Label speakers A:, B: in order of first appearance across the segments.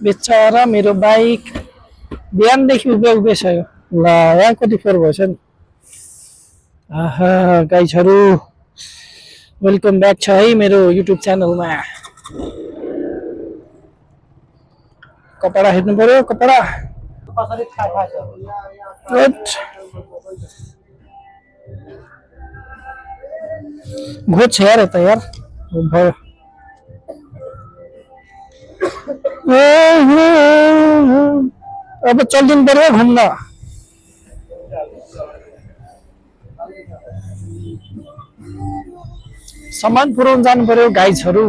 A: बेचारा मेरो बाइक बिहानदेखि उभे छ यो। ल यहाँ कति फोर भएछ नि। आहा गाइजहरु वेलकम ब्याक छ है मेरो युट्युब च्यानलमा। कपडा हेर्नु पर्यो कपडा कसरी थाहा छ। घोच यार यता यार भयो। अब चल्दिनु पर्यो घुम्न। सामान पुर्याउन जानु पर्यो गाइजहरु।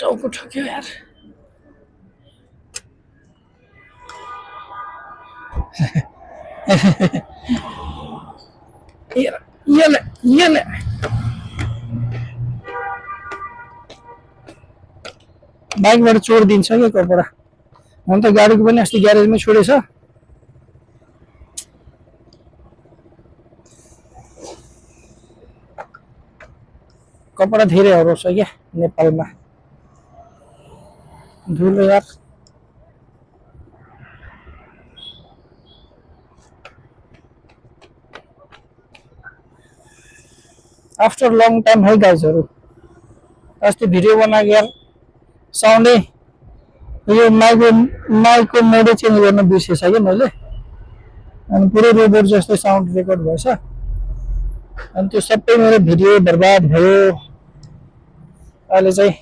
A: टाउको ठक्यो यार। ये बाइकबाट छोडिदिन्छ क्या कपडा। हुन त गाडीको पनि अस्ति ग्यारेजमै छोडेछ। कपडा धेरै हराउँछ क्या नेपालमा। धुलो यार। आफ्टर लङ टाइम है गाइजहरु। अस्ति भिडियो बनाएको यार साउन्डै यो माइकको मोडै चेन्ज गर्न बिर्सेछ क्या मैले। अनि पुरै रोबोट जस्तै साउन्ड रेकर्ड भएछ। अनि त्यो सबै मेरो भिडियो बर्बाद भयो। अहिले चाहिँ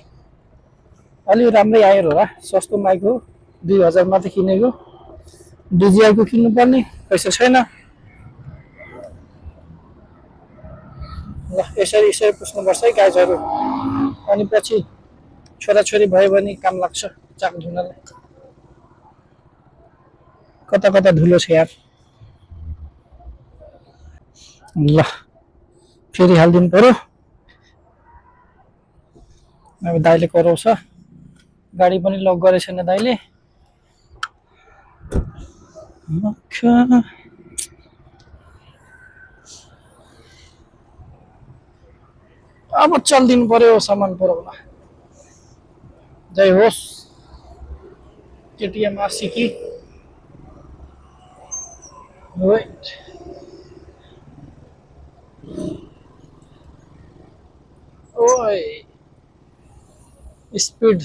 A: अलि राम्रै आयो होला। सस्तो माइक हो 2000 मा त किनेको। DJI को किन्नु पर्ने पैसा छैन। ल यसरी पुस्नुपर्छ है गाइजहरु। अनि पछि छोराछोरी भयो भने काम लाग्छ चाक धुनलाई। कता कता धुलो छ यार। ल फेरि हाल्दिनु पर्यो। अब दाइले कराउँछ। गाडी पनि लक गरेछ छैन दाइले। अब चल्दिनु पर्यो सामान पुर्याउन। जय होस् केटीएम आशिकी। वेट ओए स्पीड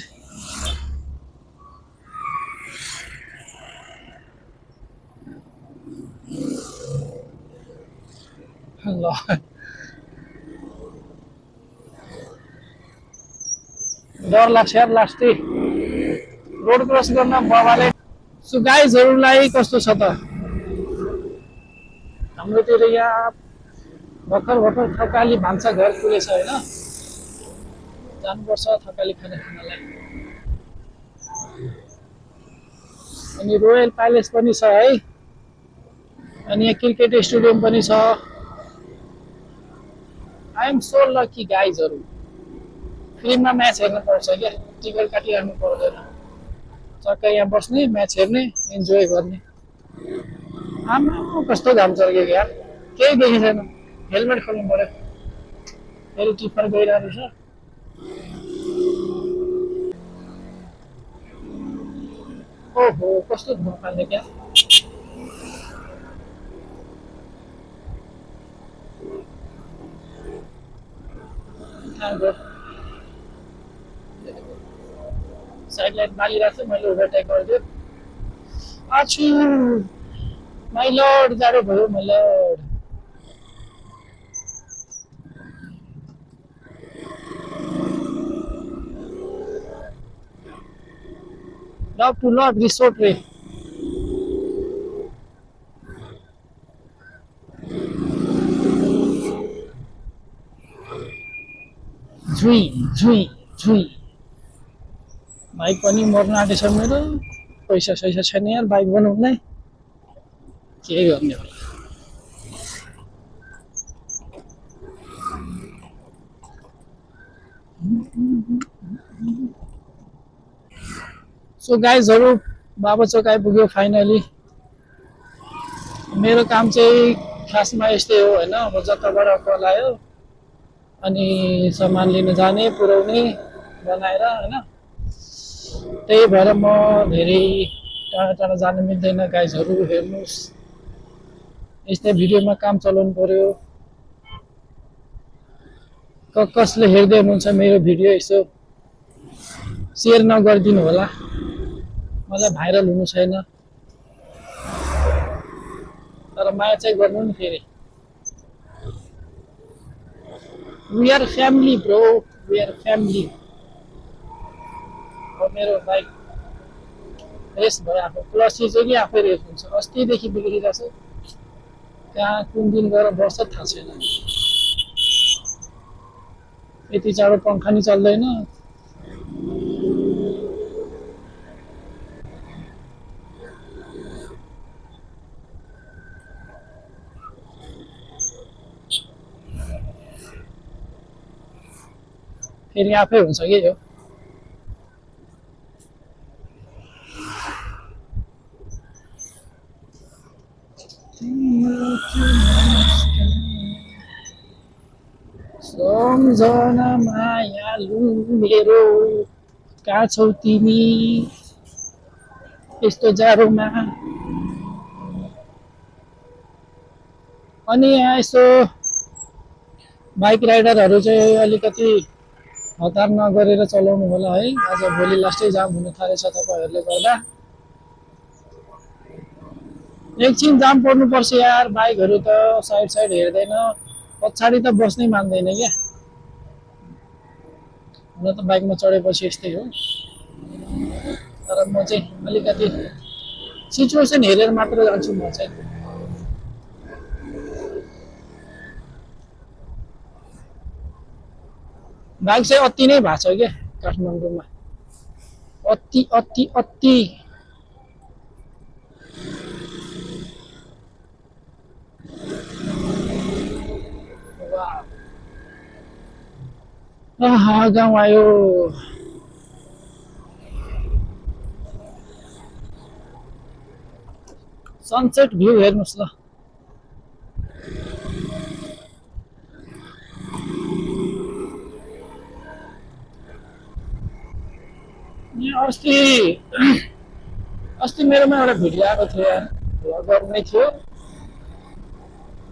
A: ल डर लाग्छ यार लास्टै रोड क्रस गर्न बाबाले। सो गाइजहरुलाई कस्तो छ त हाम्रोतिर यहाँ भर्खर थकाली भान्सा घर खुलेछ हैन। जानुपर्छ थकाली खानालाई। अनि रोयल प्यालेस पनि छ है। अनि यहाँ क्रिकेट स्टेडियम पनि छ। आई एम सो लकी गाइजहरु। फ्रीमा म्याच हेर्न पर्छ क्या। टिकट काटिराख्नु पर्दैन। चक्क यहाँ बस्ने म्याच हेर्ने इन्जोय गर्ने। आमा कस्तो घाम चर्केको यार। केही देखि छैन। हेलमेट खोल्नु पर्यो। फेरि टिफर गइरहेको छ। ओहो कस्तो धुवा फाल्ने क्या। साइड लाइट बालिरहेको थियो मैले ओभरटेक गरिदियो। आछु माइ लर्ड जाडो भयो my lord. Love to love resort रे। झुई बाइक पनि मर्न आँटेछ मेरो। पैसा सैसा छैन यार बाइक बनाउनै। के गर्ने होला। सो गाइजहरु बाबा चौक आइपुग्यो फाइनली। मेरो काम चाहिँ खासमा यस्तै हो हैन। अब जताबाट कल आयो अनि सामान लिन जाने पुर्याउने बनाएर हैन। त्यही भएर म धेरै टाढा टाढा जान मिल्दैन गाइजहरू। हेर्नुहोस् यस्तै भिडियोमा काम चलाउनु पर्यो। कसले हेर्दै हुनुहुन्छ मेरो भिडियो यसो सेयर नगरिदिनु होला, मलाई भाइरल हुनु छैन, तर माया चाहिँ गर्नु नि फेरि। We are family bro, we are family. मेरो बाइक रेस भयो, आफ्नो क्लसी चाहिँ नि आफै रेस हुन्छ। अस्तिदेखि बिग्रिरहेछ, कहाँ कुन दिन गएर बस्छ थाहा छैन। यति चाँडो पङ्खा नि चल्दैन। फेरि आफै हुन्छ कि यो। सम्झना मायालु मेरो, कहाँ छौ तिमी यस्तो जाडोमा। अनि यहाँ यसो बाइक राइडरहरू चाहिँ अलिकति हतार नगरेर चलाउनु होला है। आज भोलि लास्टै जाम हुन थालेछ तपाईँहरूले गर्दा। एकछिन जाम पर्नुपर्छ यार, बाइकहरू त साइड साइड हेर्दैन, पछाडि त बस्नै मान्दैन क्या। हुन त बाइकमा चढेपछि यस्तै हो, तर म चाहिँ अलिकति सिचुएसन हेरेर मात्र जान्छु म चाहिँ। बाइक चाहिँ अति नै भएको छ क्या काठमाडौँमा, अति अति अति। गाउँ आयो। सनसेट भ्यू हेर्नुहोस् ल। अस्ति मेरोमा एउटा भिडियो आएको थियो यार, भ्लग गर्नै थियो।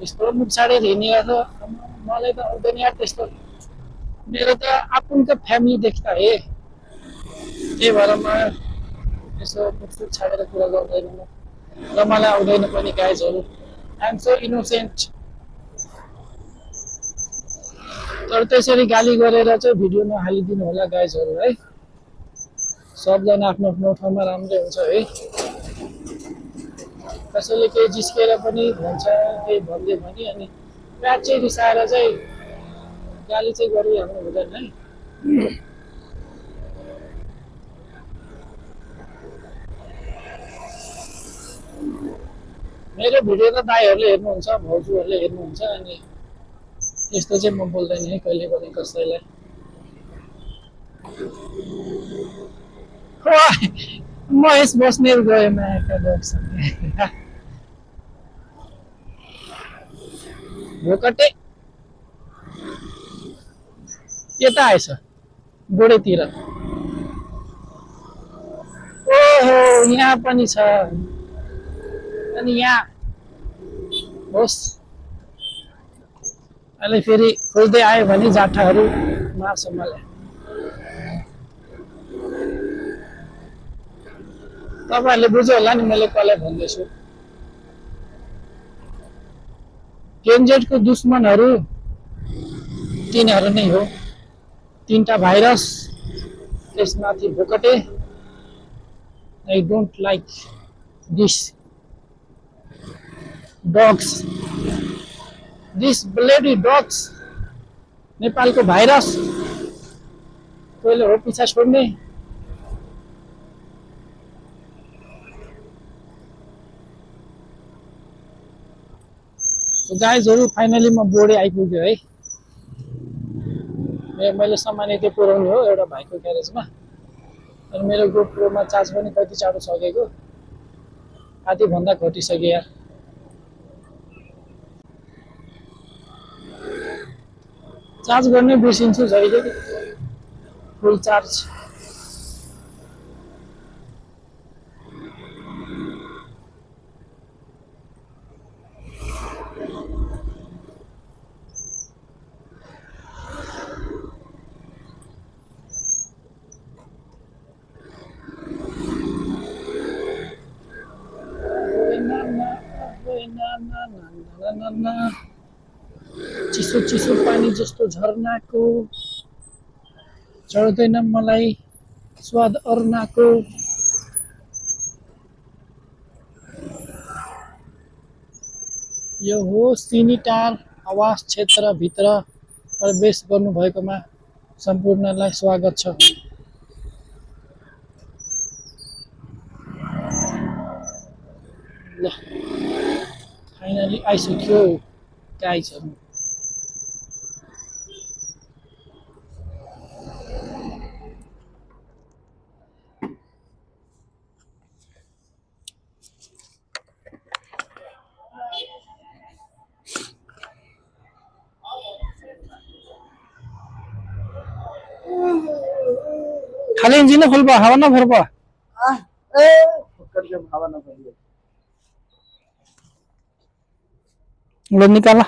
A: यस्तो मुछाडे हिँडिरहेको छ, मलाई त आउँदैन यार त्यस्तो। मेरो त आफूको फ्यामिली देख्दा है, त्यही भएर म यसो मुख छाडेर कुरा गर्दैन म, र मलाई आउँदैन पनि गाइजहरू। I am so innocent. तर त्यसरी गाली गरेर चाहिँ भिडियो नहालिदिनु होला गाइजहरू है। सबजना आफ्नो आफ्नो ठाउँमा राम्रै हुन्छ है। कसैले केही जिस्केर पनि भन्छ, केही भन्दै भने अनि प्याच चाहिँ रिसाएर चाहिँ गाली चाहिँ गरिहाल्नु हुँदैन है। मेरो भिडियो त दाइहरूले हेर्नुहुन्छ, भाउजूहरूले हेर्नुहुन्छ, अनि यस्तो चाहिँ म बोल्दैन है कहिले पनि कसैलाई। महेश बस्नेत गयो मायाका डगसँग। भोकटे यता आएछ गोडेतिर। ओहो यहाँ पनि छ। अनि यहाँ होस्, अहिले फेरि खोज्दै आयो भने जाठाहरू मार्छ मलाई। तपाईँहरूले बुझ्यो होला नि मैले कसलाई भन्दैछु। जेनजेडको दुश्मनहरू तिनीहरू नै हो। तीनटा भाइरस, त्यसमाथि भोकटे। I don't like this dogs, this bloody dogs. नेपालको भाइरस कहिले हो पिछा छोड्ने। गाइजहरू फाइनली म बोर्डे आइपुग्यो है। मैले सामान यति पुऱ्याउनु हो एउटा भाइको ग्यारेजमा। अनि मेरो गोप्रोमा चार्ज पनि कति चाँडो सकेको, आधीभन्दा घटिसक्यो यार। चार्ज गर्ने बिर्सिन्छु जहिले फुल चार्ज चिसो चिसो पानी जस्तो झरनाको चढ्दैन मलाई स्वाद अर्नाको यो हो सिनीटार आवास क्षेत्रभित्र प्रवेश गर्नुभएकोमा सम्पूर्णलाई स्वागत छ। ल फाइनली आइसक्यो गाइजहरु। खाली इंजिन फुल पा हवा ना भर पा लो निकाला।